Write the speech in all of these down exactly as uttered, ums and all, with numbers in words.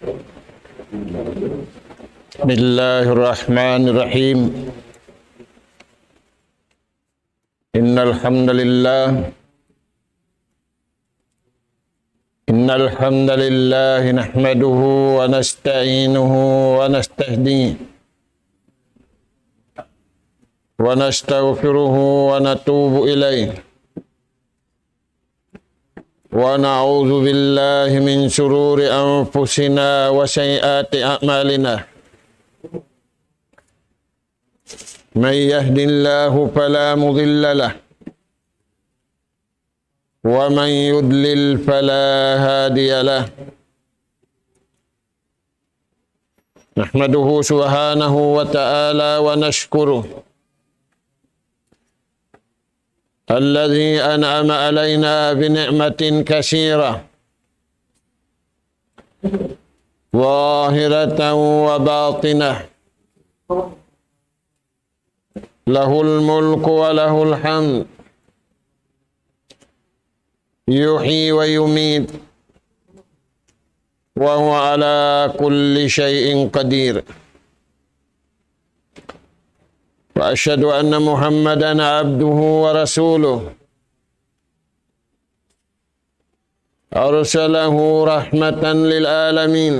بسم الله الرحمن الرحيم. إن الحمد لله، إن الحمد لله نحمده ونستعينه ونستهديه ونستغفره ونتوب إليه، ونعوذ بالله من شرور أنفسنا وسيئات أعمالنا. من يهد الله فلا مضل له، ومن يضلل فلا هادي له. نحمده سبحانه وتعالى ونشكره الذي أنعم علينا بنعمة كثيرة ظاهرة وباطنة، له الملك وله الحمد، يحيي ويميت، وهو على كل شيء قدير. وأشهد أن محمدا عبده ورسوله، أرسله رحمة للعالمين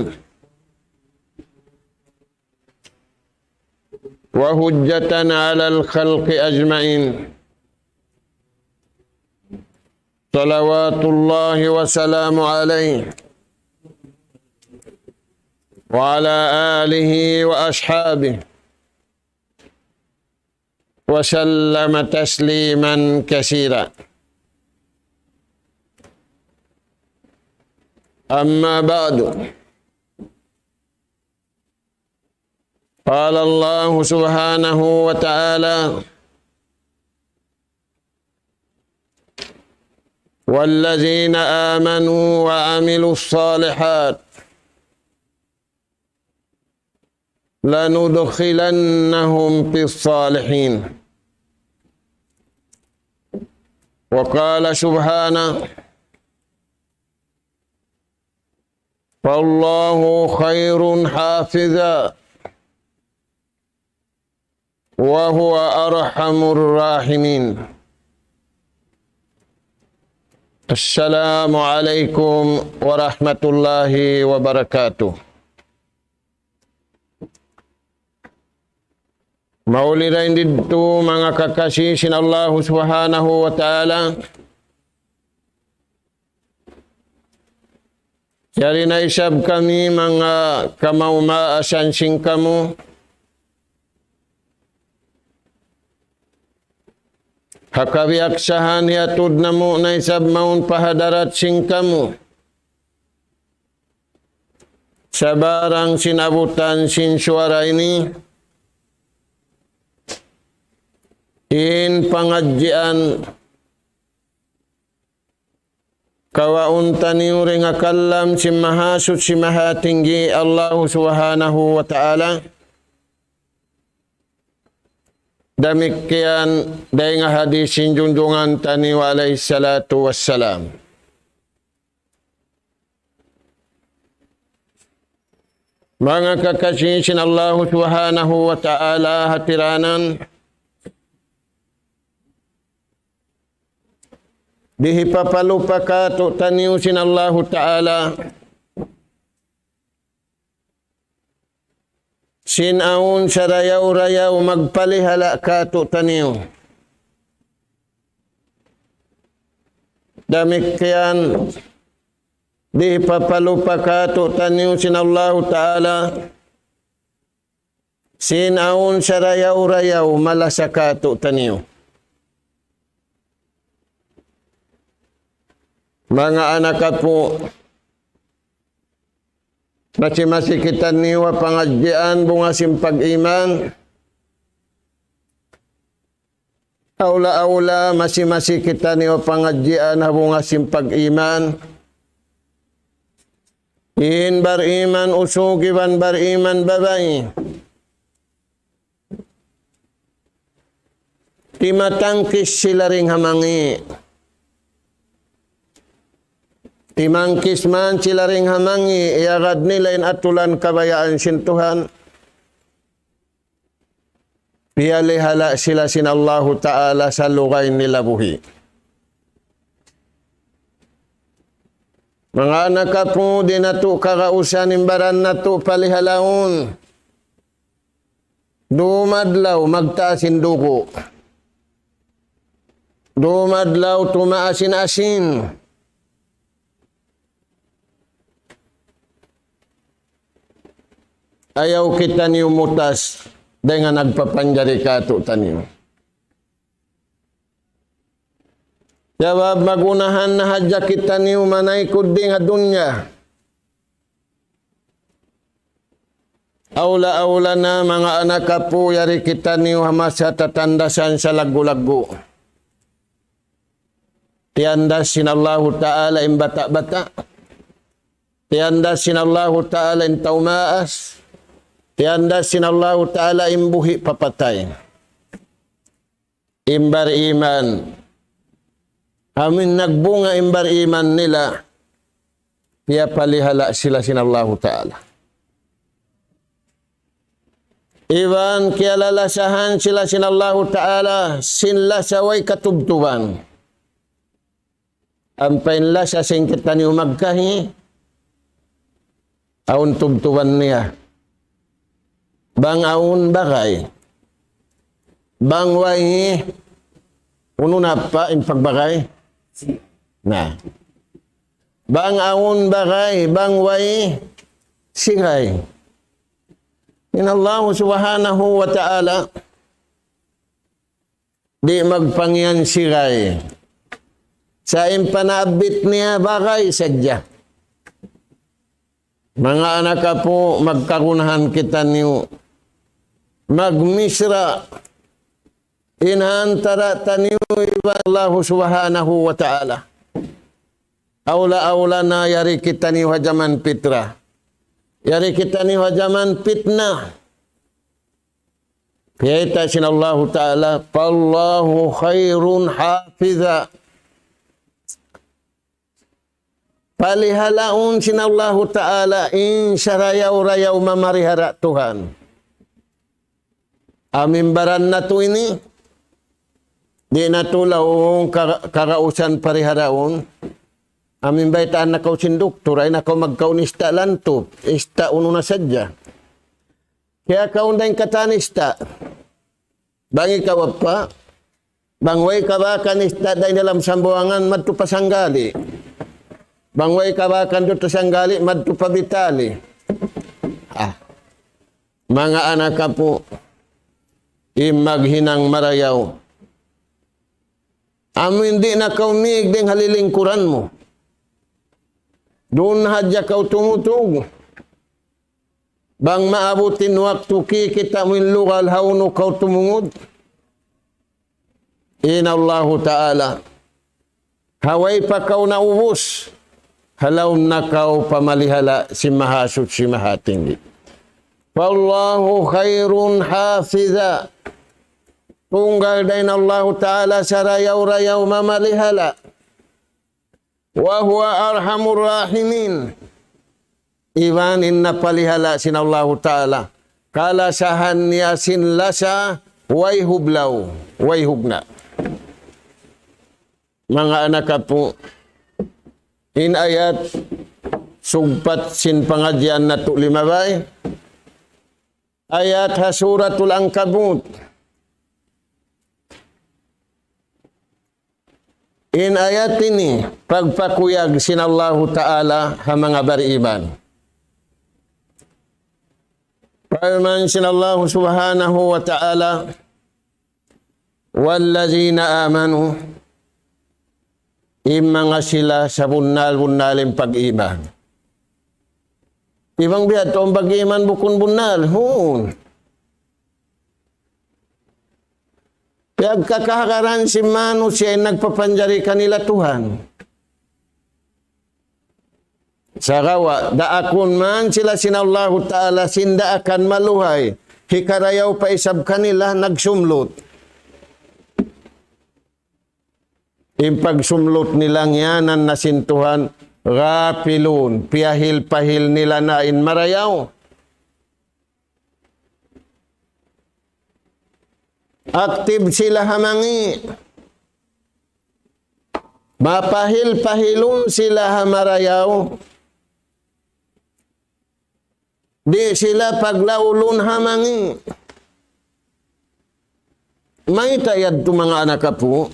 وحجة على الخلق أجمعين، صلوات الله وسلامه عليه وعلى آله وأصحابه وسلم تسليما كثيرا. أما بعد، قال الله سبحانه وتعالى: والذين آمنوا وعملوا الصالحات لندخلنهم في الصالحين. وقال سبحانه: فالله خير حافظا وهو أرحم الراحمين. السلام عليكم ورحمة الله وبركاته. Mauli dayn didtu manga kakasi sin Allahu Subhanahu wa Ta'ala. Yari na isab kami manga kamaumaasan sin kamu. Ha kabiyaksahan hiyatud namu' na isab mawn pa hadarat sin kamu. Sabarang sin abutan sin suwara ini, in pangadjian kawaun taniyu dayn ha kalam sin Mahasuchi Mahatinggi Allahu Subhanahu wa Ta'ala. Damikkiyan dayn ha hadis sin junjungan taniyu alayhi salatu wassalam. Manga kakasi sin Allahu Subhanahu wa Ta'ala hatiranan, di' hipapalupa kātu'niyu sin Allahu Ta'ala sin awn sarayaw-rayaw magpalihala' kātu'niyu. Damikkiyan di' hipapalupa kātu'niyu sin Allahu Ta'ala sin awn sarayaw-rayaw malasa kātu'niyu. Manga anak apu', masi-masi kitaniyu ha pangadjian bunga sin pag-iman. Awla-awla masi-masi kitaniyu ha pangadjian ha bunga sin pag-iman. In bar-iman usug iban bar-iman babai, timatangkis sila dayn ha mangi'. Timangkis man sila dayn ha mangi', iyagad nila in atulan kabayaan sin Tuhan. Piyalihala' sila sin Allahu Ta'ala salugay nila buhi'. Manga anak apu', di' natu' kagausan in baran natu' palihalaun. Dum adlaw magtaas in dugu'. Dum adlaw tumaas in asin. Ayaw kitaniyu mutas dayn ha nagpapanjari kātu'niyu. Sabab magunahan na hadja kitaniyu manaykud dayn ha dunya. Awla-awla na manga anak apu', yari kitaniyu ha masa tatandasan salaggu'-laggu'. Tiyandas sin Allahu Ta'ala in bata'-bata'. Tiyandas sin Allahu Ta'ala in tau maas. Tiyandas sin Allahu Ta'ala in buhi' papatay. In bariman. Amu in nagbunga in bariman nila, piyapalihala' sila sin Allahu Ta'ala. Iban kiyalalasahan sila sin Allahu Ta'ala, sin lasa way katubtuban. Ampa in lasa sin kitaniyu magkahi, awn tubtuban niya. Bang awn bagay. Bang way, unu na pa in pagbagay? Na. Bang awn bagay, bang way, sigay. In Allah Subhanahu wa Ta'ala, di' magpangiyan sigay. Sa' in panabbit niya bagay sadja. Manga anak apu', magkagunahan kitaniyu magmisra' in ha antara' taniyu iban Allahu Subhanahu wa Ta'ala. Awla-awla na yari kitaniyu ha jaman pitra. Yari kitaniyu ha jaman pitna. Kiyita' sin Allahu Ta'ala, فالله خير حافظا. Palihalaun sin Allahu Ta'ala in sarayaw-rayaw mamarihara' Tuhan. Amu in baran natu' ini, di' natu' laung ka-, kagausan pariharaun. Amu in baytaan na kaw sin doktor, ayaw na kaw magkaun ista' lantup, ista' unu na sadja. Kiyakaun da in katan ista'. Bang ikaw apa', bang way kabakan ista' dayn ha lawm Sambuwangan, madtu pa Sanggali'. Bang way kabakan duun ha Sanggali', madtu pa Bitali. Ah. Manga anak apu', in maghinang marayaw. Amu in di' na kaw mīg dayn ha lilingkuran mu. Duun hadja kaw tumutug. Bang maabut in waktu kikita' mu in lugal hawnu kaw tumungud. In Allahu Ta'ala. Ha way pa kaw naubus. Ha lawm na kaw pamalihala' sin Mahasuchi Mahatinggi. فالله خير حافظا. Tunggal da in Allahu Ta'ala sarayaw-rayaw mamalihala'. وهو أرحم الراحمين. Iban in napalihala' sin Allahu Ta'ala, kalasahan niya sin lasa, way hublaw, way hugna'. Manga anak apu', in ayat sugpat sin pangadjian natu' limabay, ayat ha Suratul Ankabut. In ayat ini, pagpakuyag sin Allahu Ta'ala ha manga bariman. Parman sin Allahu Subhanahu wa Ta'ala, والذين آمنوا, in manga sila sabunnal-bunnal in pag-iman. Iban biya' tuud pag-iman bukun bunnal, huun. Piyagkakahagaran sin manusiya' in nagpapanjari kanila Tuhan. Sagawa', daakun man sila sin Allahu Ta'ala, sin daakan maluhay, hikarayaw pa isab kanila nagsumlut. In pagsumlut nila ngiyanan na sin Tuhan, غافلون, piyahil-pahil nila na in marayaw. Active sila ha mangi'. Mapahil-pahilun sila ha marayaw. Di' sila paglaulun ha mangi'. Mayta' yadtu manga anak apu'?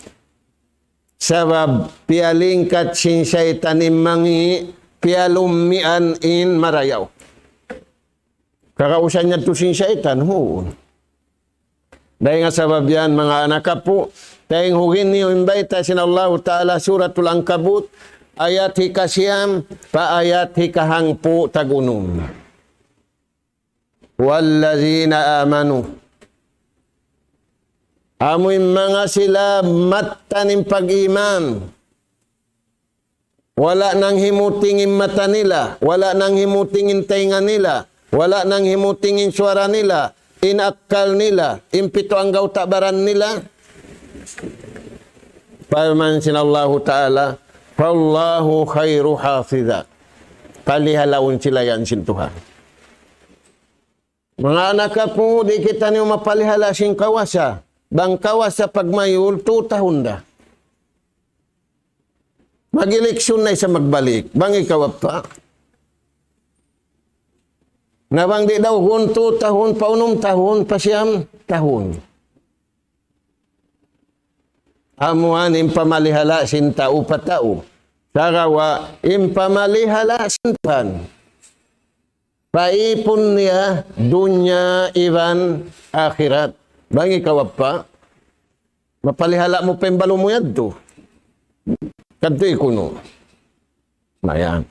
Sabab piyalingkat sin saytan in mangi', piyalummian in marayaw. Kakausan yadtu sin saytan, huun. Dayn ha sabab yan, manga anak apu', taynghugi' niyu in bayta' sin Allahu Ta'ala, Suratul Ankabut, ayat hikasiyam, pa ayat hikahangpu' tag-unum. والذين آمنوا. Amu in manga sila mattan in pag-iman. Wala' nanghimuting in mata nila, wala' nanghimuting in taynga nila, wala' nanghimuting in suwara nila, in akkal nila, in pitu anggawta' baran nila. Parman sin Allahu Ta'ala, فالله خير حافظا. Palihalaun sila yan sin Tuhan. Manga anak apu', di' kitaniyu mapalihala' sin kawasa. Bang kawasa pagmayul, tu tahun da. Mag-eleksyon na isab magbalik. Bang ikaw, apa'? Na bang di' daw hun, tu tahun, pa unum tahun, pa siyam tahun. Amu yan in pamalihala' sin tau pa tau. Sagawa' in pamalihala' sin Tuhan, paipun niya dunya iban akhirat. Bang ikaw, apa', mapalihala' mu pa in balu' mu yadtu. Kadtu kunu'. Na yan.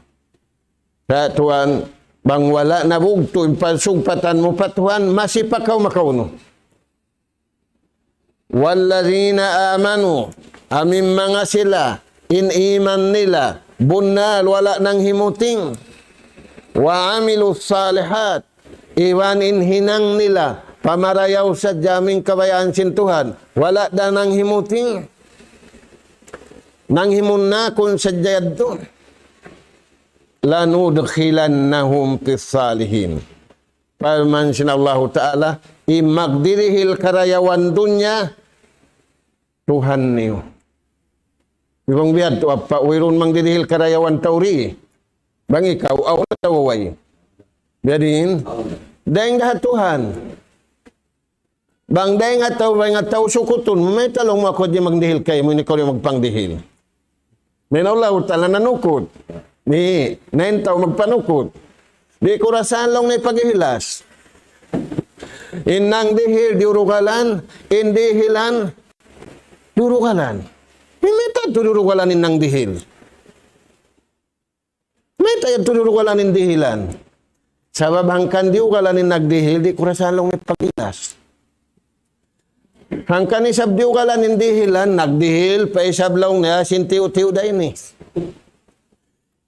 Sa' Tuhan, bang wala' na bugtu' in pagsugpatan mu pa Tuhan, masi pa kaw makaunu. والذين آمنوا, amu in manga sila, in iman nila, bunnal wala' nanghimuting. وعملوا الصالحات, iban in hinang nila, pamarayaw sadja amu in kabayaan sin Tuhan, wala' da nanghimuting. Nanghimunnakun sadja yadtu. لندخلنهم في الصالحين. Parman sin Allahu Ta'ala, in magdirihil karayawan dunya, Tuhan niyu. Bang biya' tu apa, wayruun magdirihil karayawan tau di. Bang ikaw, awn atawa way? Biya' diin? Dayn da ha Tuhan. Bang dayn ha tau, bang ha tau sukutun, mayta' laung mu aku di' magdihil kaymu, in ikaw di' magpangdihil. Mayan Allahu Ta'ala nanukut. Di', na in tau magpanukut. Di' ku rasahan laung niya pag-ihilas. In nangdihil, diyurugalan, in dihilan, diyurugalan. In mayta' tuud diyurugalan in nangdihil. Mayta' yadtu diyurugalan in dihilan? Sabab hangkan diyugalan in nagdihil, di' ku rasahan laung niya pag-ihilas. Hangkan isab diyugalan in dihilan, nagdihil, pa isab laung niya, sin tiyu'-tiyu' da ini.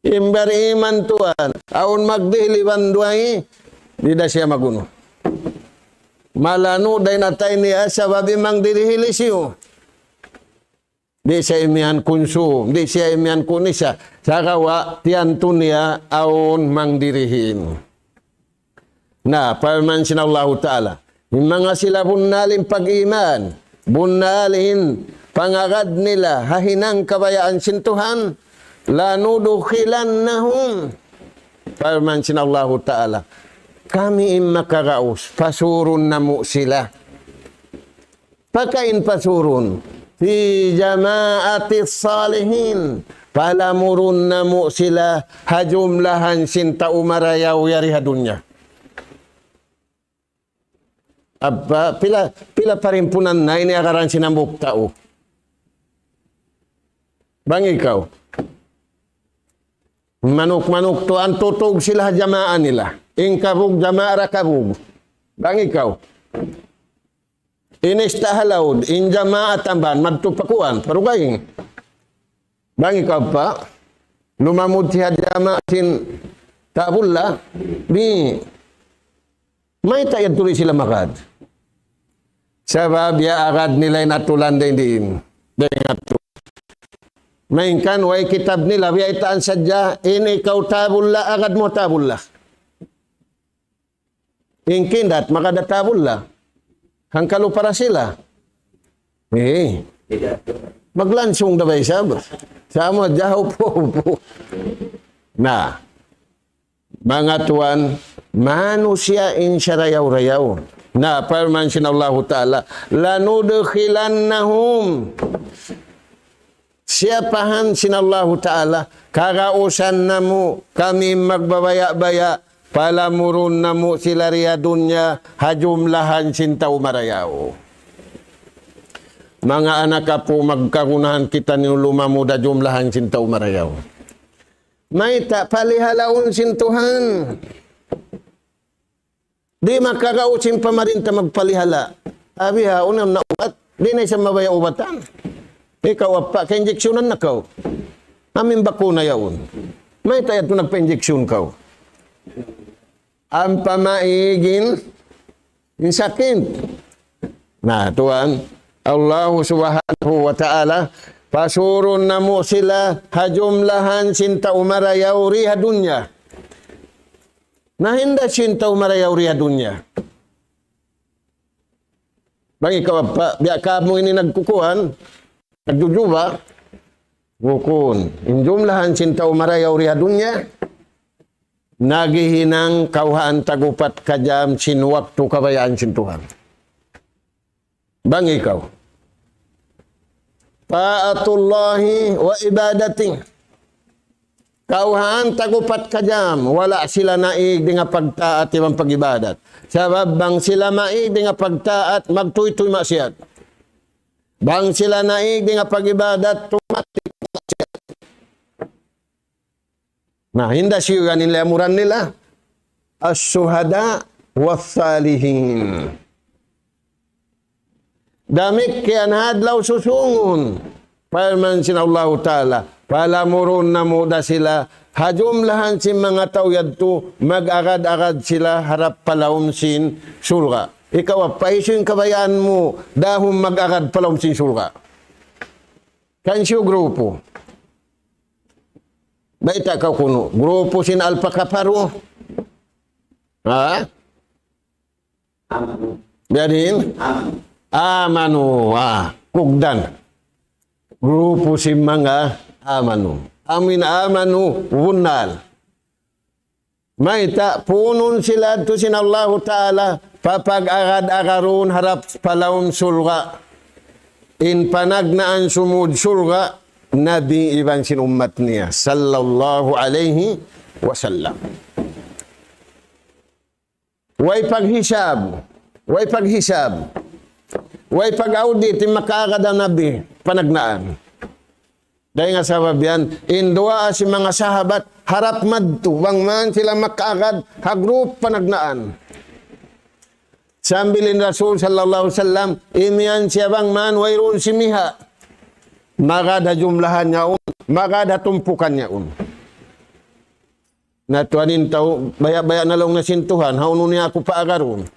In bariman tuwan, awn magdihil iban dugaing, di' da siya magunu. Malanu' da in atay niya, sabab in mangdirihil hisiyu. Di' siya imiyan kunsum, di' siya imiyan kunisa. Sagawa' tiyantu niya awn mangdirihil. Na, parman sin Allahu Ta'ala, in manga sila bunnal in pag-iman, bunnal in pangagad nila ha hinang kabayaan sin Tuhan, لندخلنهم. Parman sin Allahu Ta'ala, kami in makaraus, pasurun namu' sila. Pakain pasurun. في جماعة الصالحين. Palamurun namu' sila ha jumlahan sin tau marayaw yari ha dunya. Apa, pila, pila parimpunan na ini agaran sin hambuuk tau. Bang ikaw. Manuk-manuk tuwan tutug sila ha jamaa nila. In kabug, jamaa ra kabug. Bang ikaw. Ini ista halaud, in jamaa tamban, madtu pa kuwan, pa dugaing. Bang ikaw pa, lumamud siya jamaa sin tabulla, di', mayta' yadtu di' sila magad. Sabab ya agad nila in atulan dayn diin. Dayn atu. Malayngkan way kitab nila, biyaytaan sadja, ini kaw tabullah, agad mu tabullah. In kindat, magad tabullah. Hangkalu para sila. Eh. Maglansung da ba isab? Sama jaw po. Na. Manga tuwan, manusiya' in sarayaw-rayaw. Na, parman sin Allahu Ta'ala, لَنُدْخِلَنَّهُمْ. Siyapahan sin Allahu Ta'ala, kagausan namu' kami magbabaya'-baya', palamurun namu' sila di ha dunya, ha jumlahan sin tau marayaw. Manga anak apu', magkagunahan kitaniyu lumamud ha jumlahan sin tau marayaw. Mayta' palihalaun sin Tuhan. Di' makagaus in pamarinta magpalihala'. Abi ha, unam na ubat. Di' na isab mabaya' ubatan. Ikaw apa', ka-injectionan na kaw. Amu in bakuna yaun. Mayta' yadtu nagpa-injection kaw. Ampa maig in, in sakit. Na, tuwan, Allahu Subhanahu wa Ta'ala, pasurun namu' sila ha jumlahan sin tau marayaw di ha dunya. Na hinda sin tau marayaw di ha dunya. Bang ikaw apa', biya' kamu ini nagkukuan, nagjujuba, bukun. In jumlahan sin tau marayaw di ha dunya, naghihinang kawhaan tag-upat ka jam sin waktu kabayaan sin Tuhan. Bang ikaw. طَاعَةُ اللَّهِ وَعِبَادَتِهِ. Kawhaan tag-upat ka jam, wala' sila naig dayn ha pagtaat iban pag-ibadat. Sabab bang sila maig dayn ha pagtaat, magtūy-tūy maksiyat. Bang sila naig dayn ha pag-ibadat, tumatik maksiyat. Na, hinda siyu yan in layamuran nila. الشُّهَدَاءُ وَالصَّالِحِينَ. Damikkiyan ha adlaw susungun. Parman sin Allahu Ta'ala, palamurun namu' da sila, ha jumlahan sin manga tau yadtu, mag-agad-agad sila harap pa lawm sin surga'. Ikaw, apa' hisiyu in kabayaan mu, dahun mag-agad pa lawm sin surga'? Kan siyu grupu. Bayta' kaw kunu'. Grupu sin Alpaka Paru. Ha? Biya' diin? Amanu. Ha. Kugdan. Grupu sin manga amanu. Amu in amanu, bunnal. Mayta', punun sila tu sin Allahu Ta'ala, papag-agad-agarun harap pa lawm surga'. In panagnaan sumud surga', Nabi iban sin ummat niya, sallallahu alayhi wasallam. Way paghisab, way paghisab, way pag-audit, in makaagad ha Nabi, panagnaan. Dayn ha sabab yan, in duwaa sin manga sahabat, harap madtu, bang man sila makaagad, ha group panagnaan. Sambil in Rasul sallallahu alayhi wasallam, imiyan siya bang man, wayruun simiha'. Magad ha jumlahan yaun, magad ha tumpukan yaun. Na tuwan in tau, baya'-baya' na laung na sin Tuhan, hawnu niya aku paagarun.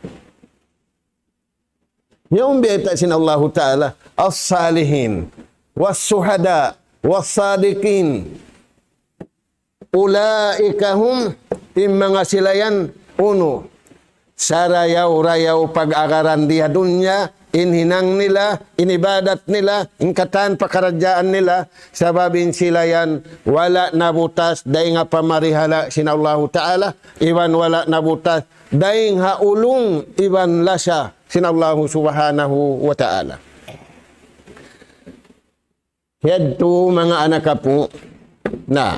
Yaun biyayta' sin Allahu Ta'ala, الصَّالِحِينَ وَالشُّهَدَاءُ وَالصَّدِّيقِينَ. أُولَٰئِكَ هُمُ, in manga sila yan, unu, sarayaw-rayaw pag-agaran di ha dunya, in hinang nila, in ibadat nila, in katan pakaradjaan nila, sabab in sila yan, wala' nabutas, dayn ha pamarihala' sin Allahu Ta'ala, iban wala' nabutas, dayn ha ulung iban lasa sin Allahu Subhanahu wa Ta'ala. Yadtu manga anak apu'. Na.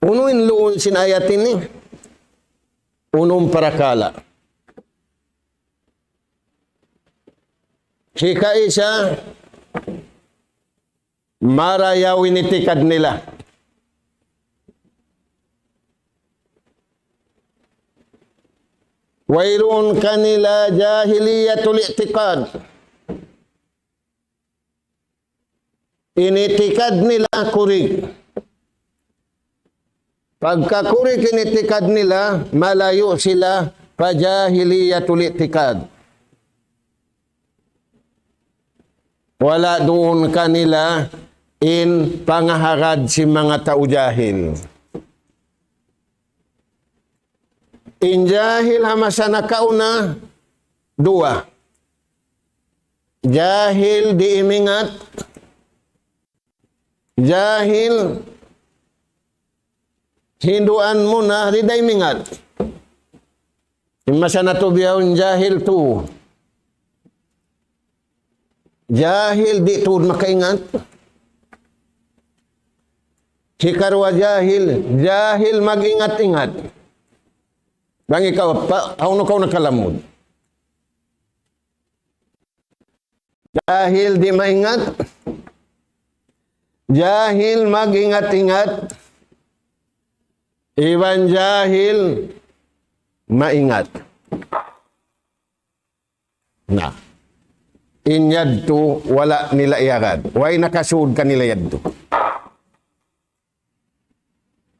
Unu in luun sin ayat ini? Unum parakala'. Hikaisa, marayaw in itikad nila. Wayruun kanila jahiliyatul i'tiqad. In itikad nila kurig. Pagka kurig in itikad nila, malayu' sila pa jahiliyatul i'tiqad. Wala' duun kanila in pangahagad sin manga tau jahil. In jahil ha masa nakauna, duwa. Jahil di' imingat, jahil hinduan mu na di' da imingat. In masa natu' bihaun jahil tu. Jahil di' tuud makaingat. Hikaruwa jahil, jahil mag-ingat-ingat. Bang ikaw, pa, hawnu kaw nakalamud? Jahil di' maingat. Jahil mag-ingat-ingat. Iban jahil maingat. Na. In yadtu wala' nila iyagad. Way nakasud kanila yadtu.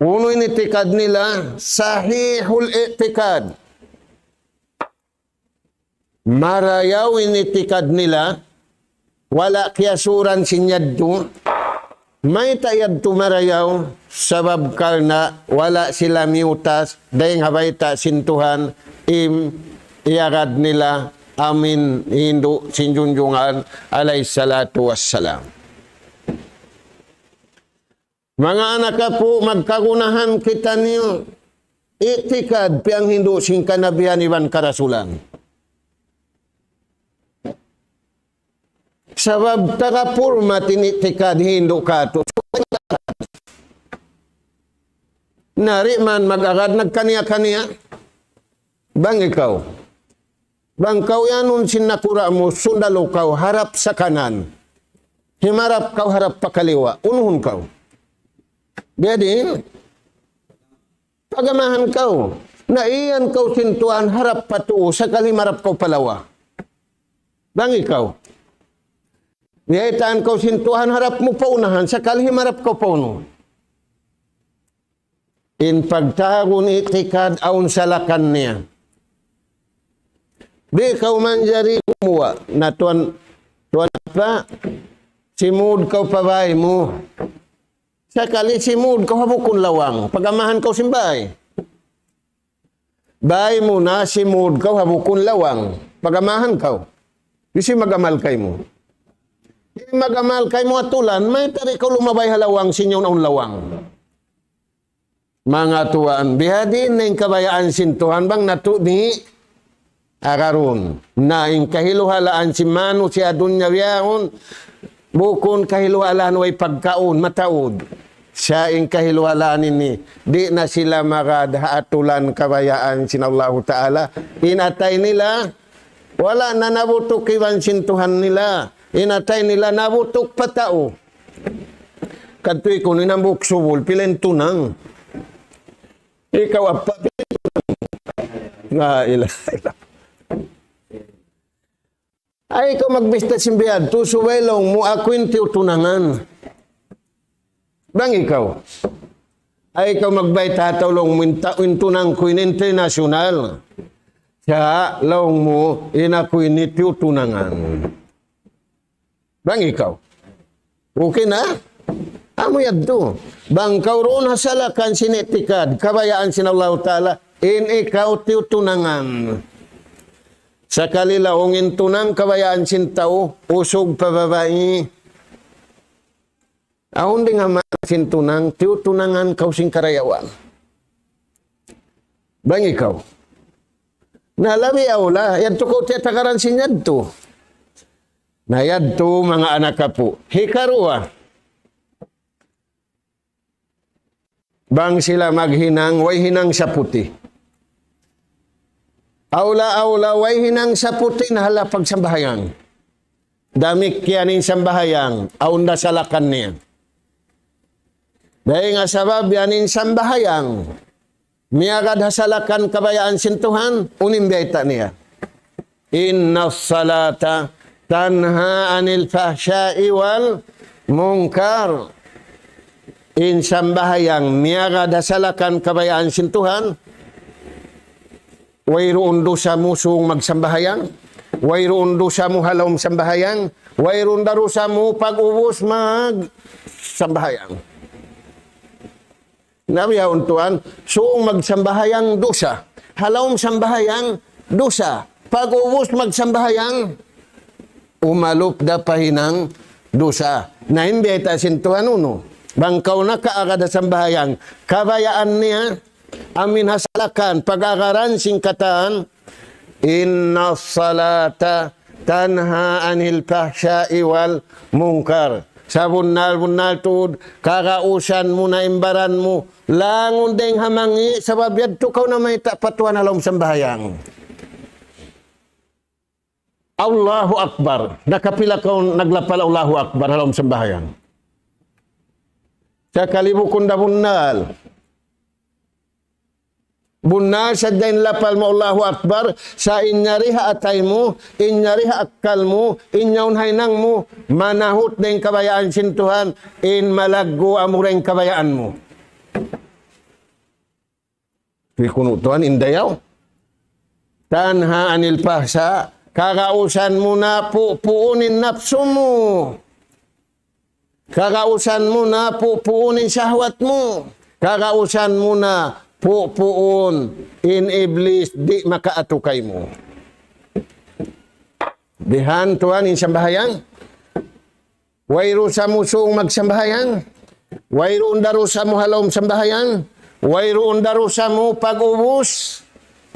Unu in itikad nila? Sahihul itikad. Marayaw in itikad nila. Wala' kiyasuran sin yadtu. Mayta' yadtu marayaw? Sabab karna' wala' sila miyutas dayn ha bayta' sin Tuhan, in iyagad nila amu in hindu' sin Junjungan alayhi salatu wassalam. Manga anak apu', magkagunahan kitaniyu itikad piyanghindu' sin kanabihan iban karasulan. Sabab taga purma' in itikad hindu' katu'. Na di' man mag-agad nagkaniya-kaniya. Bang ikaw. Bang kaw iyanun sin nakura' mu, sundalu kaw harap sa kanan. Himarap kaw harap pa kaliwa. Unuhun kaw. Biyadiin, pagamahan kaw. Na iyan kaw sin Tuhan harap pa tuu, sakali himarap kaw pa lawa. Bang ikaw. Biyaytaan kaw sin Tuhan harap mu pa unahan, sakali himarap kaw pa unu. In pagtagun itikad awn salakan niya. Di' kaw manjari gumuwa'. Na tuwan, tuwan apa? Simud kaw pa bāy mu. Sakali simud kaw ha bukun lawang. Pagamahan kaw sin bāy. Bāy mu na simud kaw ha bukun lawang. Pagamahan kaw. Hisiyu mag-amal kaymu? Hisiyu mag-amal kaymu atulan, mayta' di' kaw lumabay ha lawang, sin yaun awn lawang. Manga tuwan, bihadin na in kabayaan sin Tuhan bang natu' di' agarun. Na in kahiluhalaan sin manusiya' dunya bihaun, bukun kahiluhalaan way pagkaun, mataud. Sa' in kahiluhalaan ini, di' na sila magad ha atulan kabayaan sin Allahu Ta'ala. In atay nila, wala' na nabutuk iban sin Tuhan nila. In atay nila nabutuk pa tau. Kadtu ikun in hambuuk subul, pila in tunang. Ikaw apa, pila in tunang. La ilaha illallah. Ayaw kaw magbista sin bihadtu, subay laung mu, aku in tiyutunangan. Bang ikaw. Ayaw kaw magbayta' ha tau laung mu, in ta-, in tunang ku ini international. Sa' laung mu, in aku ini tiyutunangan. Bang ikaw. Okay na? Amu yadtu. Bang kaw duun ha salakan sin itikad, kabayaan sin Allahu Ta'ala, in ikaw tiyutunangan. Sakali laung in tunang kabayaan sin tau, usug pa babai. Awn dayn ha manga sin tunang, tiyutunangan kaw sin karayawan. Bang ikaw. Na labi awla, yadtu kaw tiyatagaran sin yadtu. Na yadtu manga anak apu'. Hikaruwa. Bang sila maghinang, way hinang saputi. Awla, awla, way hinang saputi na ha lawm pagsambahayang. Damikkiyan in sambahayang, awn da salakan niya. Dayn ha sabab yan in sambahayang, miyagad ha salakan kabayaan sin Tuhan, unu in biyayta' niya. إن الصلاة تنهى عن الفحشاء والمنكر. In sambahayang miyagad ha salakan kabayaan sin Tuhan. Wayruun dusa mu sūng magsambahayang. Wayruun dusa mu ha lawm sambahayang. Wayruun da dusa mu pag-ubus mag-, sambahayang. Na bihaun tuwan, sūng magsambahayang dusa. Ha lawm sambahayang dusa. Pag'ubus magsambahayang, umalup da pa hinang dusa. Na in biyayta' sin Tuhan unu. Bang kaw nakaagad ha sambahayang, kabayaan niya, amin ha salakan, pag-agaran sin katan, إن الصلاة تنهى عن الفحشاء والمنكر. Sabunnal-bunnal tuud, kagausan mu na in baran mu, langun dayng ha mangi', sabab yadtu kaw namayta' pa Tuhan ha lawm sambahayang. Allahu Akbar. Nakapila kaw naglapal Allahu Akbar ha lawm sambahayang? Sakali bukun da bunnal. Bunnal sadja in lapal mu Allahu Akbar, sa' in yari ha atay mu, in yari ha akkal mu, in yaun ha hinang mu, manahut da in kabayaan sin Tuhan, in malaggu' amura in kabayaan mu. Di' kunu' tuwan in dayaw. تنهى عن الفحشاء, kagausan mu na pupuun in napsu mu. Kagausan mu na pupuun in sahwat mu. Kagausan mu na pupuun in Iblis di' makaatu kaymu. Bihan tuwan in sambahayang. Wayruun sa mu sūng magsambahayang. Wayruun darusa mu ha lawm sambahayang. Wayruun darusa mu pag'ubus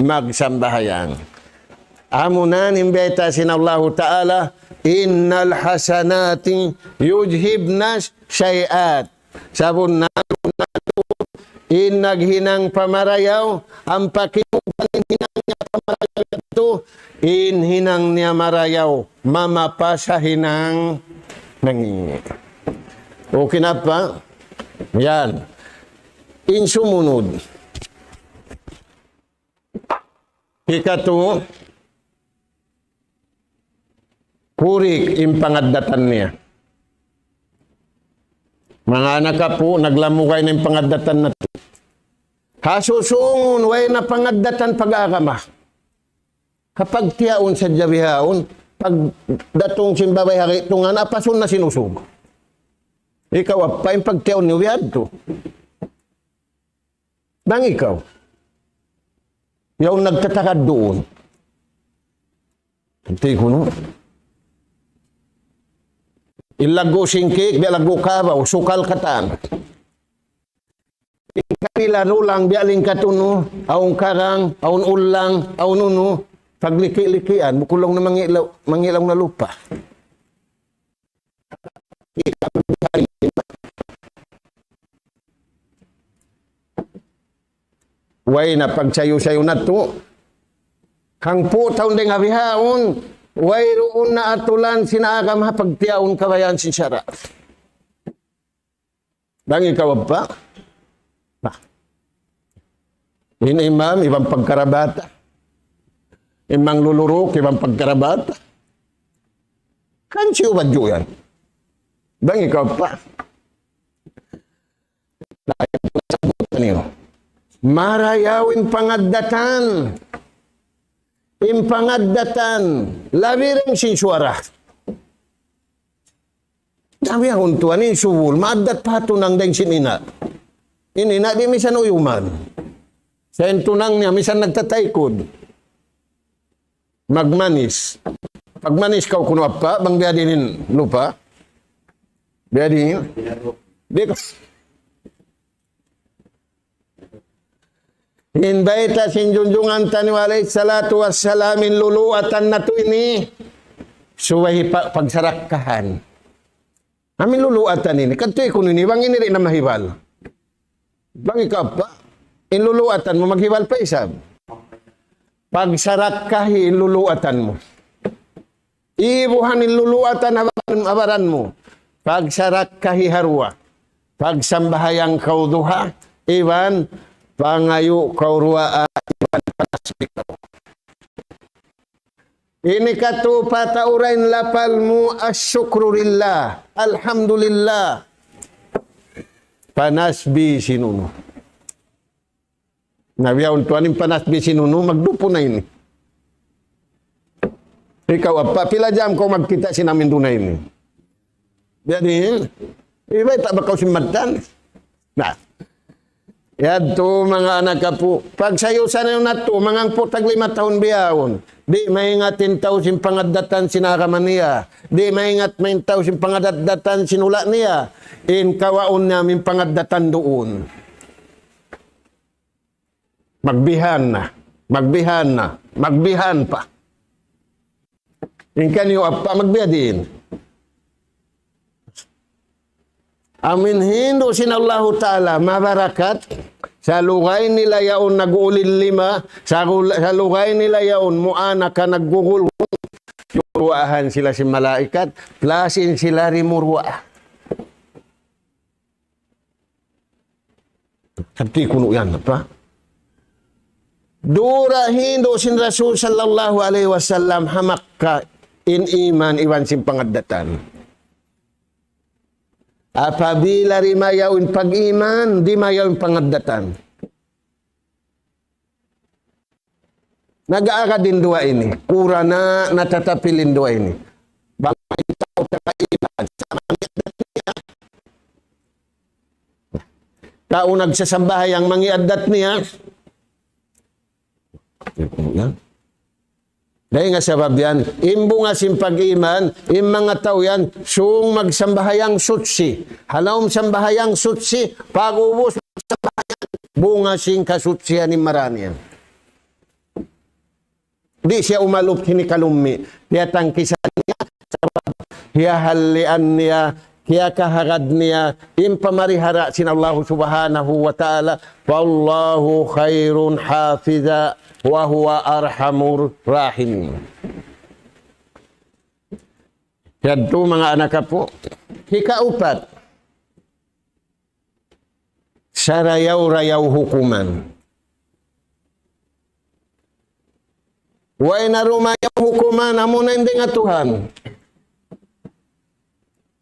magsambahayang. Amuna in biyayta' sin Allahu Ta'ala, إن الحسنات يذهبن السيئات. Sabunnal, in naghinang pamarayaw, ampa kinukuan in hinang niya pamarayaw yadtu, in hinang niya marayaw, mamapas ha hinang mangi'. Okay na pa? Yan. In sumunud. Hikatu, purik in pangaddatan niya. Manga anak apu', naglamugay na in pangaddatan natu'. Ha susūngun, way na pangaddatan pag-agama. Ha pagtiyaun sadja bihaun, pagdatung sin babai ha gi'tungan, apasun na sin usug. Ikaw, apa in pagtiyaun niyu bihadtu? Bang ikaw, yaun nagtatagad duun. Hāti kunu'. In laggu' singkik, biya' laggu' kabaw, sukal katan. In kanilan ulang, biya' lingkat unu, awn karang, awn ulang, awn unu, pagliki-likian, bukun laung na mangilaw, mangilaw na lupa. Way na pagsayu-sayu natu'. Hangpu' tahun dayng ha bihaun, wayruun na atulan sin agama ha pagtiyaun kabayaan sin sara'. Bang ikaw apa? Nah. In imam, iban pagkarabata. In mangluluruk, iban pagkarabata. Kan siyu badju' yan. Bang ikaw apa? Nah, marayaw in pangaddatan. In pangaddatan. Labi dayn sin suwara. Dami ahun tuwan in subul, maaddat pa ha tunang dayn sin ina'. In ina' di' misan uyuman. Sa' in tunang niya, misan nagtataykud. Magmanis. Pagmanis kaw kunu' apa, bang biya' diin in lupa. Biya' diin. Di' ka. In bayta' sin junjungan taniyu alayhi salatu wassalam, in luluatan natu' ini, subay pa-, pagsarakkahan. Amu in luluatan ini, kadtu kunu' ini, bang ini di' na mahibal. Bang ikaw apa, in luluatan mu, maghibal pa isab. Pagsarakkahi in luluatan mu. Ibuhan in luluatan ha baran, ha baran mu. Pagsarakkahi ha duwa. Pagsambahayang kaw duha, iban pangayu' kaw duwaa, iban panasbih kaw. Ini katu' pataura in lapal mu, الشكر لله, alhamdulillah. Panasbih sin unu. Na biya' untuan in panasbih sin unu, magdupu na ini. Ikaw apa, pila jam kaw magkita' sin amin duun na ini? Jadi, Iba ita' ba kaw sin mattan? Na. Yadtu manga anak apu'. Pagsayusan na yun natu', manga hangpu' tag lima tahun bihaun. Di' maingat in tau sin pangaddatan sin agama niya. Di' maingat in tau sin pangaddatan sin hula' niya. In kawaun niya in pangaddatan duun. Magbihan na. Magbihan na. Magbihan pa. In kaniyu apa magbiha diin. Amu in hindu' sin Allahu Ta'ala, mabarakat, salugay nila yaun nag-ulil lima, salugay nila yaun mu'anaka naggugulhung, duwaahan sila sin malaikat, plus in sila di' mu duwaa. Hati kunu' yan, apa? Dura hindu' sin Rasul sallallahu alayhi wasallam ha Makkah in iman iban sin pangaddatan. Apabila di' mayaw in pag-iman, di' mayaw in pangaddatan. Nag-aagad in duwa ini. Kurana natatapil in duwa ini. Bang in tau taga iman, sa' mangi' addat niya. Tau nagsasambahayang mangi' addat niya. Dayn ha sabab yan, in bunga sin pag-iman, in manga tau yan, sung magsambahayang suchi. Ha lawm sambahayang suchi, pag'ubus magsambahayang bunga sin kasuchihan in marā niya. Di' siya umalup sin hikalummi'. Tiyatangkisan niya, sabab hiyahallian niya, kiyakahagad niya, in pamarihara sin Allahu Subhanahu wa Ta'ala, فَاللَّهُ خَيْرٌ حَافِظًا وَهُوَ أَرْحَمُ الرَّاحِمِينَ. Yadtu manga anak apu'. Hikaupat. Sarayaw-rayaw hukuman. Way na dumayaw hukuman, amuna in dayn ha Tuhan.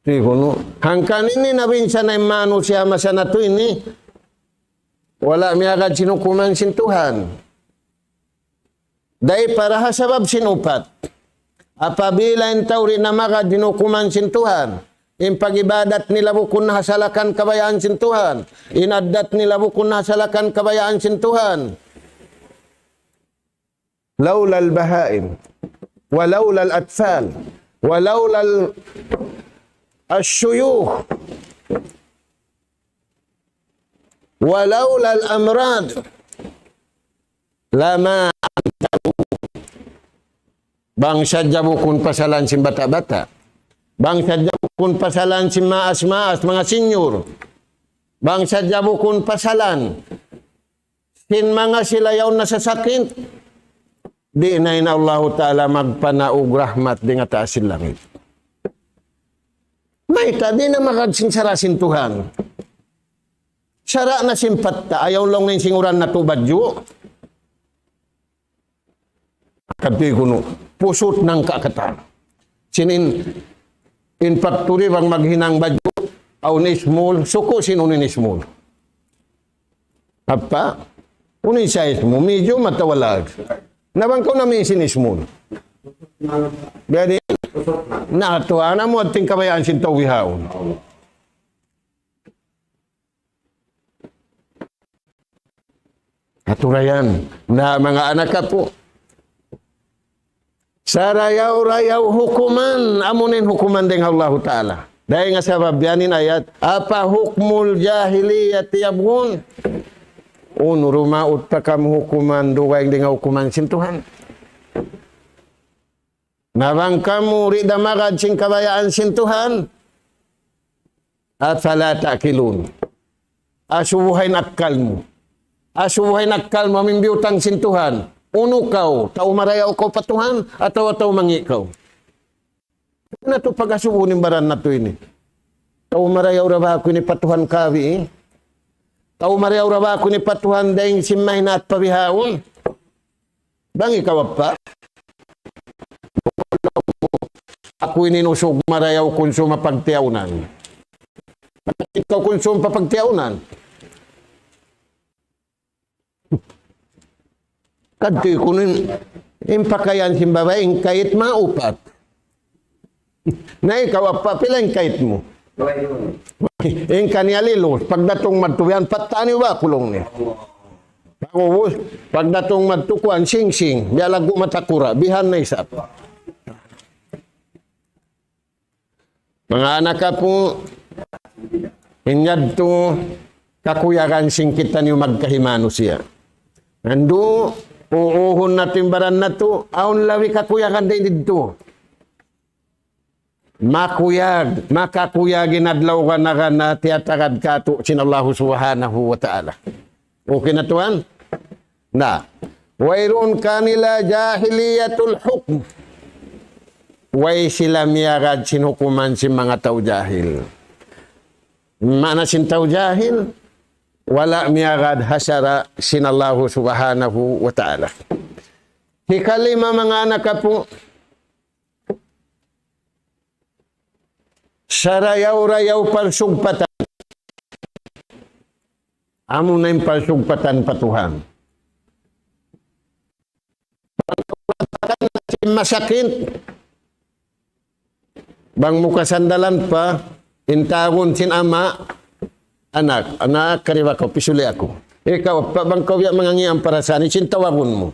Di' kunu'. Hangkan ini na minsan in manusiya' masa natu' ini. Wala' miyagad sin hukuman sin Tuhan. Dayn para ha sabab sin upat. Apabila in tau di' na magad sin hukuman sin Tuhan, in pag-ibadat nila bukun na ha salakan kabayaan sin Tuhan, in addat nila bukun na ha salakan kabayaan sin Tuhan. لولا البهائم، ولولا الأطفال، ولولا ال-، الشيوخ، ولولا الأمراض، لما أنت. Bang sadja bukun pasalan sin bata'-bata'. Bang sadja bukun pasalan sin maas-maas, manga senior. Bang sadja bukun pasalan sin manga sila yaun nasasakit. Di' na in Allahu Ta'ala magpanaug rahmat dayn ha taas sin langit. Mayta' di' na magad sin sara' sin Tuhan. Sara' na sin patta', ayaw laung niya in singuran natu' badju'. Kati kunu', pusut nang kakatan. Sin in, in factory bang maghinang badju', awn small, suku' sin unu in small. Apa? Unu in size mu, medium atawa large. Na bang kaw nami' sin small. Biya' diin, na tuwan na mu ating kabayaan sin tau bihaun. Aturayan, na manga anak apu'. Sarayaw-rayaw hukuman, amu in hukuman dayn ha Allahu Ta'ala. Dayn ha sabab yan in ayat, أفحكم الجاهلية يبغون. Unu, dumaut pa kamu hukuman, dugaing dayn ha hukuman sin Tuhan. Na bang kamu di' da magad sin kabayaan sin Tuhan, أفلا تعقلون. Asubuha in akkal mu. Asubuha in akkal mu, amu in biyutang sin Tuhan. Unu kaw, tau marayaw kaw pa Tuhan, atawa tau mangi' kaw? Natu' pag-asubuhun in baran natu' ini. Tau marayaw ra ba aku ini pa Tuhan kawi, eh? Tau marayaw ra ba aku ini pa Tuhan dayn sin mahinaat pa bihaun? Bang ikaw apa? Aku ini in usug marayaw kunsum ha pagtiyaunan. Ikaw kunsum pa pagtiyaunan. Kadtu kunu' in, in pakayan sin babai, in kayt maupat. Na ikaw apa, pila in kayt mu? In kaniya lilu, pagdatung madtu yan, pattani ba kulung niya. Pag'ubus, pagdatung madtu kuwan, singsing, biya' lagu' mata kura', bihan na isab. Manga anak apu', in yadtu kakuyagan sin kitaniyu magkahi manusiya'. Andu', uuhun natu' in baran natu', awn labi kakuyagan dayn didtu. Makuyag, makakuyag in adlaw gana-gana tiyatagad katu' sin Allahu Subhanahu wa Ta'ala. Okay na tuwan? Na. Wayruun kanila jahiliyatul hukm. Way sila miyagad sin hukuman sin manga tau jahil. Maana sin tau jahil, wala' miyagad ha sara' sin Allahu Subhanahu wa Ta'ala. Hikalima manga anak apu', sarayaw-rayaw parsugpatan. Amu na in parsugpatan pa Tuhan. Masakit. Bang mu kasandalan pa, in tawagun sin ama', anak, anak, kariba kaw, pisuli' aku. Ikaw, pa bang kaw biya' mangangī' in parasaan, hisiyu in tawagun mu?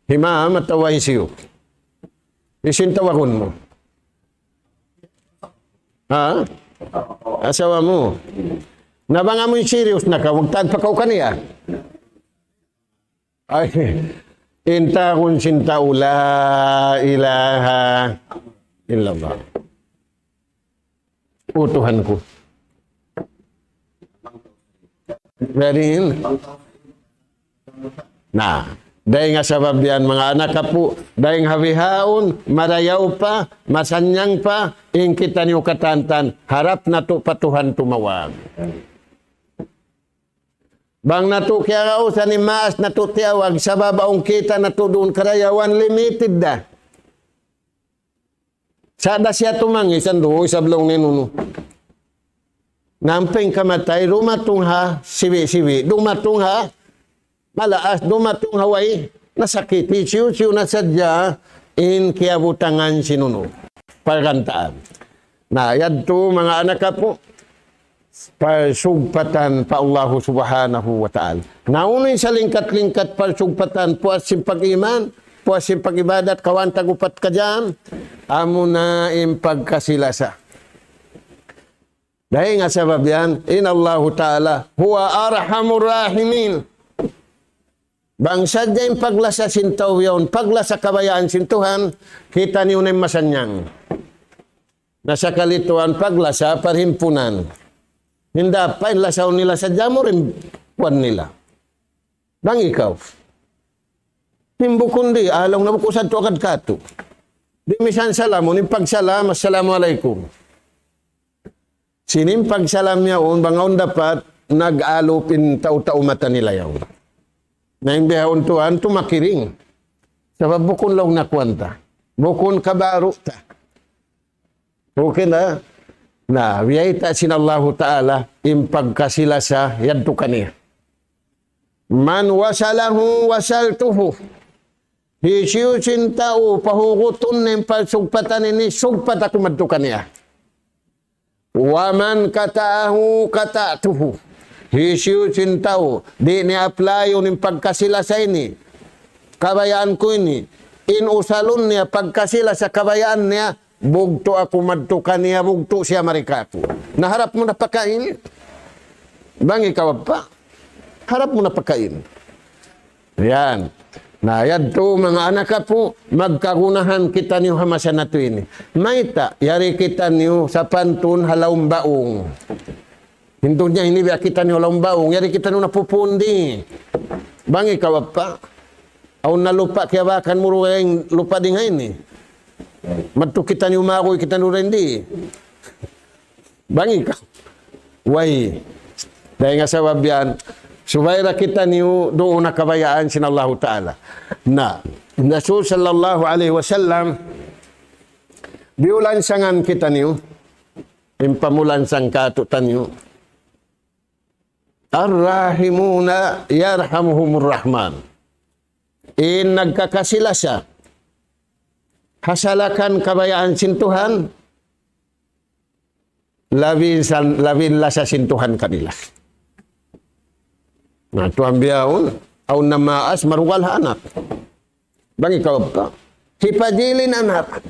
Hi mama atawa hisiyu? Hisiyu in tawagun mu? Ha? Asawa mu. Na bang amu in serious na kaw, magtagpa' kaw kaniya. Ay, in tawagun sin tau, la ilaha illallah. O Tuhan ku. Jadi, na, dayn ha sabab yan, manga anak apu', dayn ha bihaun, marayaw pa, masannyang pa, in kitaniyu katantan, harap natu' pa Tuhan tumawag. Bang natu' kiyagausan in maas natu' tiyawag, sabab awn kita' natu' duun karayawan, limited da. Sa' da siya tumangis, andu', isab laung niya unu-unu. Na ampa in kamatay, dumatung ha sibi'-sibi', dumatung ha malaas, dumatung ha way, nasakit, hisiyu-siyu na sadja in kiyabutangan sin unu-unu. Pargantaan. Na, yadtu manga anak apu', parsugpatan pa Allahu Subhanahu wa Ta'ala. Na unu in salingkat-lingkat parsugpatan, puas sin pag-iman, puas sin pag-ibadat, kawhaan tag-upat ka jam, amuna in pagkasi-lasa. Dayn ha sabab yan, in Allahu Ta'ala, huwa arhamur rahimin. Bang sadja in paglasa sin tau yaun, paglasa kabayaan sin Tuhan, kitaniyu na in masannyang. Na sakali tuwan paglasa parhimpunan. Hinda pa in lasaun nila sadja mu rin kuwan nila. Bang ikaw. In bukun di', alaw na buku sadtu agad katu'. Di' misan salamun, in pagsalam, "Assalamu alaykum." Sin in pagsalam yaun, bang awn dapat, nag-alup in tau-tau mata nila yaun. Na in bihaun tuwan, tumakiring. Sabab bukun laung na kuwan ta. Bukun kabaru' ta. Okay na? Na, biyayta' sin Allahu Ta'ala, in pagkasi-lasa, yadtu kaniya. Man wasalahu wasaltuhu. Hisiyu sin tau pahugutun in parsugpatan ini, sugpat aku madtu kaniya. Wa man qata'ahu qata'tuhu. Hisiyu sin tau, di' niya apply-un in pagkasi-lasa ini, kabayaan ku ini, in usalun niya pagkasi-lasa kabayaan niya, bugtu' aku madtu kaniya, bugtu' siya mari kāku'. Na harap mu na pakain. Bang ikaw pa, harap mu na pakain. Yan. Na, yadtu, manga anak apu', magkagunahan kitaniyu ha masa natu' ini. Mayta', yari kitaniyu sapantun ha lawm baung. Hindu niya ini biya' kitaniyu ha lawm baung, yari kitaniyu napupundi. Bang ikaw pa, awn na lupa' kiyabakan mu dugaing lupa' dayn ha ini. Madtu kitaniyu maguy kitaniyu dayn di. Bang ikaw. Way. Dayn ha sabab yan, subay da kitaniyu duun ha kabayaan sin Allahu Ta'ala. Na, Rasul sallallahu alayhi wasallam, biyulansangan kitaniyu, in pamulansang kātu'niyu. Ar-rahimuna yarhamuhumur rahman. In nagkakasi-lasa, ha salakan kabayaan sin Tuhan, labi in san, labi in lasa sin Tuhan kanila. Na, Tuhan biyaun, awn na maas, marugal ha anak. Bang ikaw pa, hipajilin anak.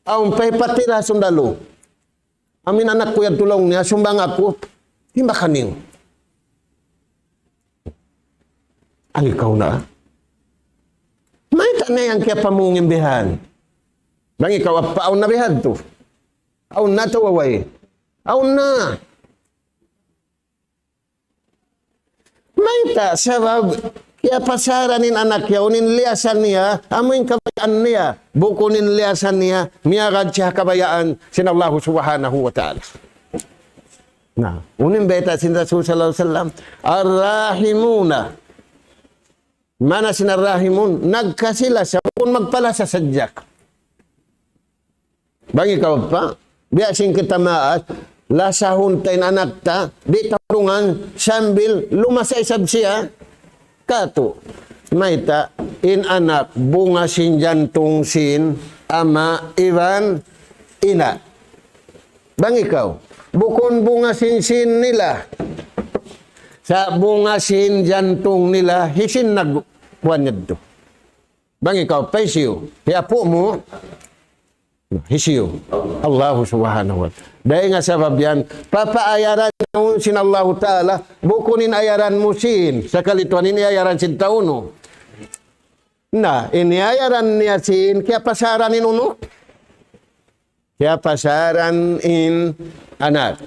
Awn pa hipatira sundalu. Amin anak ku yan tulung niya, sumbang aku, timba kaniyu. Ay, ikaw na. Mayta' na yan kiyapamung in bihan. Bang ikaw, apa, awn na bihan tu. Awn na tu, waway. Awn na. Mayta', sabab, kiyapasaran in anak yaun, in liyasan niya, amu in kabayaan niya. Bukun in liyasan niya, miyagad siya kabayaan sin Allahu Subhanahu wa Ta'ala. Na, unu in bayta' sin Rasul sallallahu alayhi wasallam, الراحمون. Maana sin الراحمون, nagkasi-lasa, bukun magpalasa sadja. Bang ikaw pa, biya' sin kita maas, lasahun ta in anak ta, di' ta tulungan, sambil lumasa isab siya. Katu', mayta', in anak, bunga sin jantung sin ama' iban ina'. Bang ikaw, bukun bunga sin sin nila. Sa' bunga sin jantung nila, hisiyu in nagkuwan yadtu? Bang ikaw, pa hisiyu? Hi apu' mu? Hisiyu? Allahu Subhanahu wa Ta'ala. Dayn ha sabab yan, papaayaran yaun sin Allahu Ta'ala, bukun in ayaran mu sin, sakali tuwan in iyayaran sin tau unu. Na, in iyayaran niya sin, kiyapasaran in unu? Kiyapasaran in anak.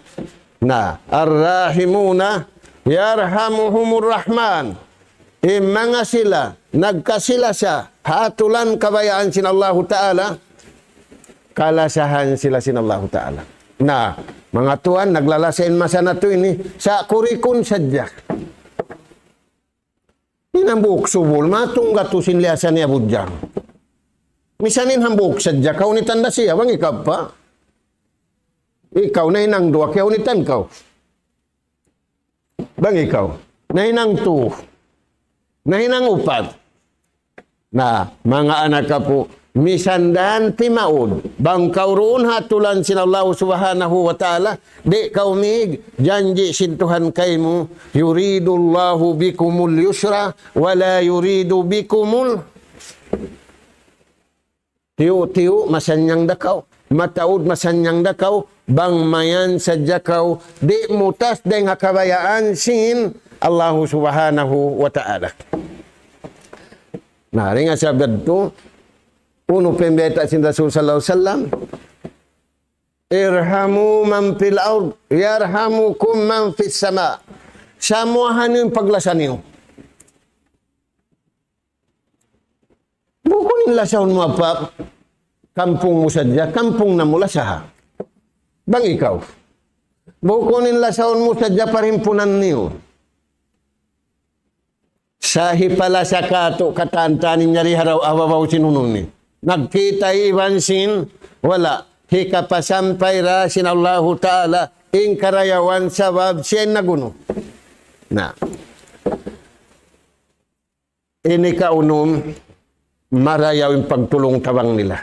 Na, الراحمون يرحمهم الرحمن. In manga sila, nagkasi-lasa, ha atulan kabayaan sin Allahu Ta'ala, kalasahan sila sin Allahu Ta'ala. Na, manga tuwan, naglalasa in masa natu' ini, sa' kurikun sadja. In hambuuk subul, matungga' tu sin liyasan niya budjang. Misan in hambuuk sadja, kahunitan da siya, bang ikaw pa. Ikaw, nahinang duwa, kahunitan kaw. Bang ikaw, nahinang tu, nahinang upat. Na, manga anak apu', misan dan timaud, bang kaw duun ha atulan sin Allahu Subhanahu wa Ta'ala, di' kaw mig, janji' sin Tuhan kaymu, يريد الله بكم اليسر ولا يريد بكم ال-, tiyu'-tiyu' masannyang da kaw, mataud masannyang da kaw, bang mayan sadja kaw, di' mutas dayn ha kabayaan sin Allahu Subhanahu wa Ta'ala. Na, dayn ha sabab yadtu, unu pa in bayta' sin Rasul sallallahu alayhi wasallam, ارحموا من في الأرض يرحمكم من في السماء. Samuha niyu in paglasa niyu. Bukun in lasahun mu apa, kampung mu sadja, kampung namu' lasaha. Bang ikaw. Bukun in lasahun mu sadja parhimpunan niyu. Sa' hipalasa katu' katan-katan in yari ha raw-, ha babaw sin unu ini. Nagkita' iban sin, wala'. Hikapasampay da sin Allahu Ta'ala, in karayawan sabab siya in nag-unu. Na. Ini kaunum, marayaw in pagtulung-tabang nila.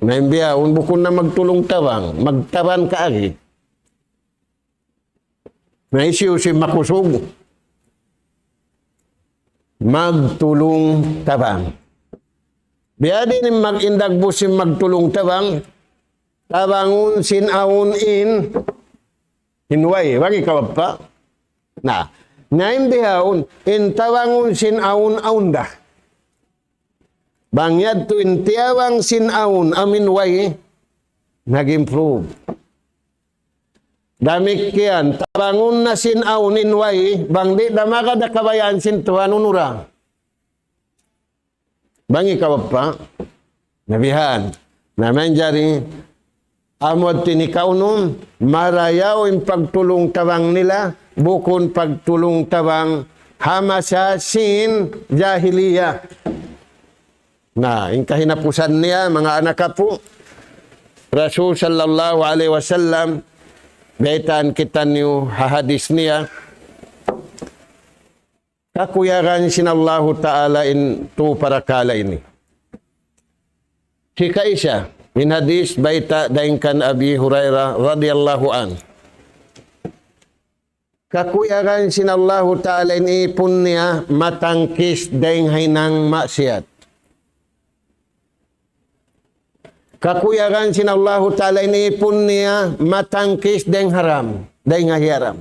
Na in bihaun, bukun na magtulung-tabang, magtabang kaagi. Na hisiyu-siyu in makusug magtulung-tabang. Biya' diin in mag-, in dagbus sin magtulung-tabang, tabangun sin awn in, in way, bang ikaw pa. Na, na in bihaun, in tabangun sin awn, awn da. Bang yadtu in tiyabang sin awn, amu in way, nag-improve. Damikkiyan, tabangun na sin awn in way, bang di' da magad ha kabayaan sin Tuhan, unu ra. Bang ikaw pa, na bihan. Na manjari, amu yadtu in kaunum, marayaw in pagtulung-tabang nila, bukun pagtulung-tabang ha masa sin jahiliya. Na, in kahinapusan niya, manga anak apu', Rasul sallallahu alayhi wasallam, baytaan kitaniyu ha hadis niya, kakuyagan sin Allahu Ta'ala in tu parakala' ini. Hikaisa, In hadis bayta' dayn kan Abi Hurairah radiyallahu anhu. Kakuyagan sin Allahu Ta'ala in ipun niya matangkis dayn ha hinang maksiat. Kakuyagan sin Allahu Ta'ala in ipun niya matangkis dayn haram, dayn ha hiyaram.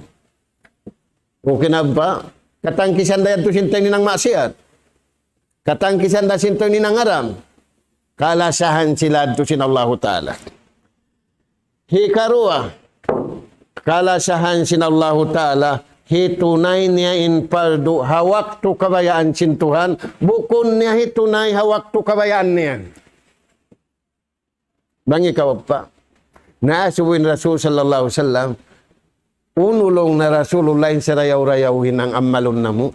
Okay na ba? Katangkisan da yadtu sin tau hinang maksiat. Katangkisan da sin tau hinang haram. Kalasahan sila yadtu sin Allahu Ta'ala. Hikaruwa, kalasahan sin Allahu Ta'ala, hitunay niya in pardu ha waktu kabayaan sin Tuhan, bukun niya hitunay ha waktu kabayaan niya. Bang ikaw pa. Na asubu in Rasul sallallahu alayhi wasallam, unu laung na Rasulullah in sarayaw-rayaw hinang ammalun namu'.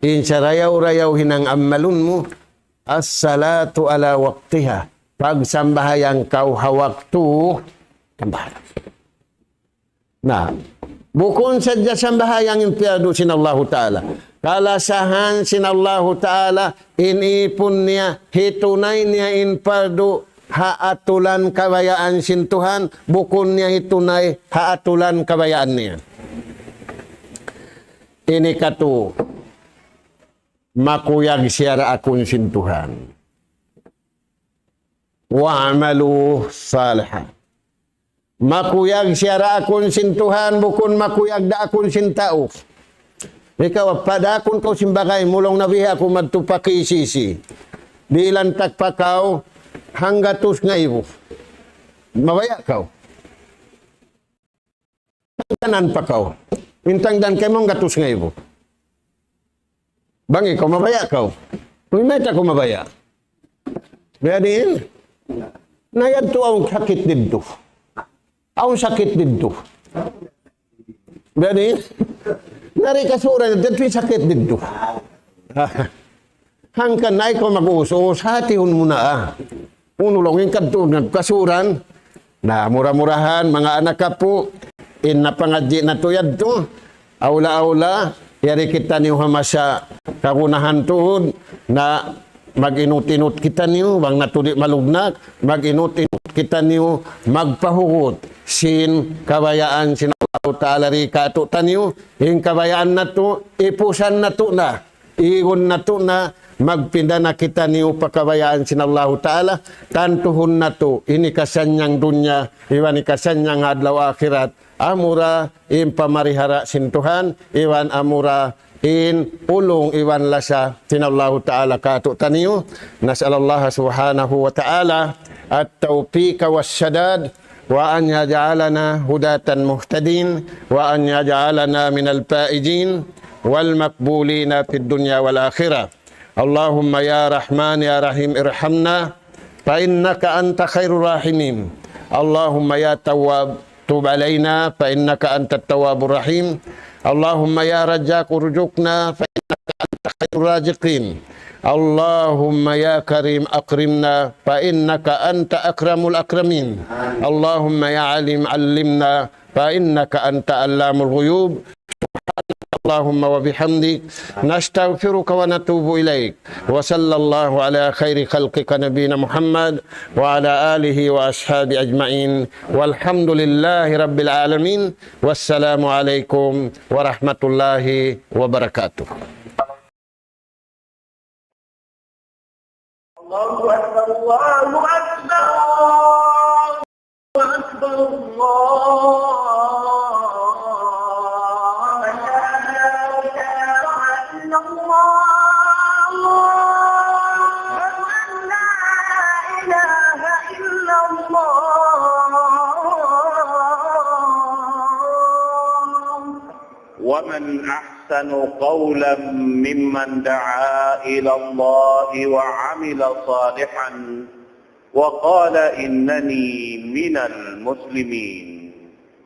In sarayaw-rayaw hinang ammalun mu, as-salatu ala waqtiha. Pagsambahayang kaw ha waktu sambahayang. Na, bukun sadja sambahayang in piyardu sin Allahu Ta'ala. Kalasahan sin Allahu Ta'ala, in ipun niya, hitunay niya in pardu, ha atulan kabayaan sin Tuhan, bukun niya hitunay, ha atulan kabayaan niya. Ini katu, makuyag siya daakun sin Tuhan. Wa'malu salihan. Makuyag siya daakun sin Tuhan, bukun makuyag daakun sin tau. Ikaw, pa daakun kaw sin bagay, mulung na biha aku madtu pa K C C. Dihilan tak pa kaw, hanggatus ngaibu. Mabaya' kaw. Tangdanan pa kaw. In tangdan kaymu hanggatus ngaibu. Bang ikaw mabaya' kaw. Uy, mayta' kaw mabaya'? Biya' diin? Na yadtu awn sakit didtu. Awn sakit didtu. Biya' diin? Nari kasuran, yadtu in sakit didtu. Hangkan na ikaw mag-uus-uus, hatihun mu na, ah. Unu laung in kadtu nagkasuran. Na, mura-murahan, manga anak apu', in napangadji' natu' yadtu, awla-awla, yari kitaniyu ha masa kagunahan tuud, na mag-inut-inut kitaniyu, bang natu' di' malugnak, mag-inut-inut kitaniyu, magpahugut sin kabayaan sin Allahu Ta'ala di kātu'niyu, in kabayaan natu', ipusan natu' na. Igun natu' na, magpinda na kitaniyu pa kabayaan sin Allahu Ta'ala, tantuhun natu', ini kasannyang dunya, iban ini kasannyang adlaw akhirat, amura in pamarihara sin Tuhan, iban amura in ulung iban lasa sin Allahu Ta'ala kātu'niyu. نسأل الله سبحانه وتعالى التوفيق والسداد وأن يجعلنا هداة مهتدين، وأن يجعلنا من الفائزين والمقبولين في الدنيا والآخرة. اللهم يا رحمن يا رحيم ارحمنا فإنك أنت خير الراحمين. اللهم يا تواب تب علينا فإنك أنت التواب الرحيم. اللهم يا رزاق ارزقنا فإنك أنت خير الرازقين. اللهم يا كريم أكرمنا فإنك أنت أكرم الأكرمين. اللهم يا عليم علمنا فإنك أنت علام الغيوب. اللهم وبحمدك نستغفرك ونتوب إليك. وصلى الله على خير خلقك نبينا محمد وعلى آله وأصحابه أجمعين. والحمد لله رب العالمين. والسلام عليكم ورحمة الله وبركاته. الله أكبر، الله أكبر، الله أكبر، الله أكبر. أشهد أن لا إله إلا الله. أشهد أن لا إله إلا الله. ومن أحسن قولا ممن دعا إلى الله وعمل صالحا وقال إنني من المسلمين.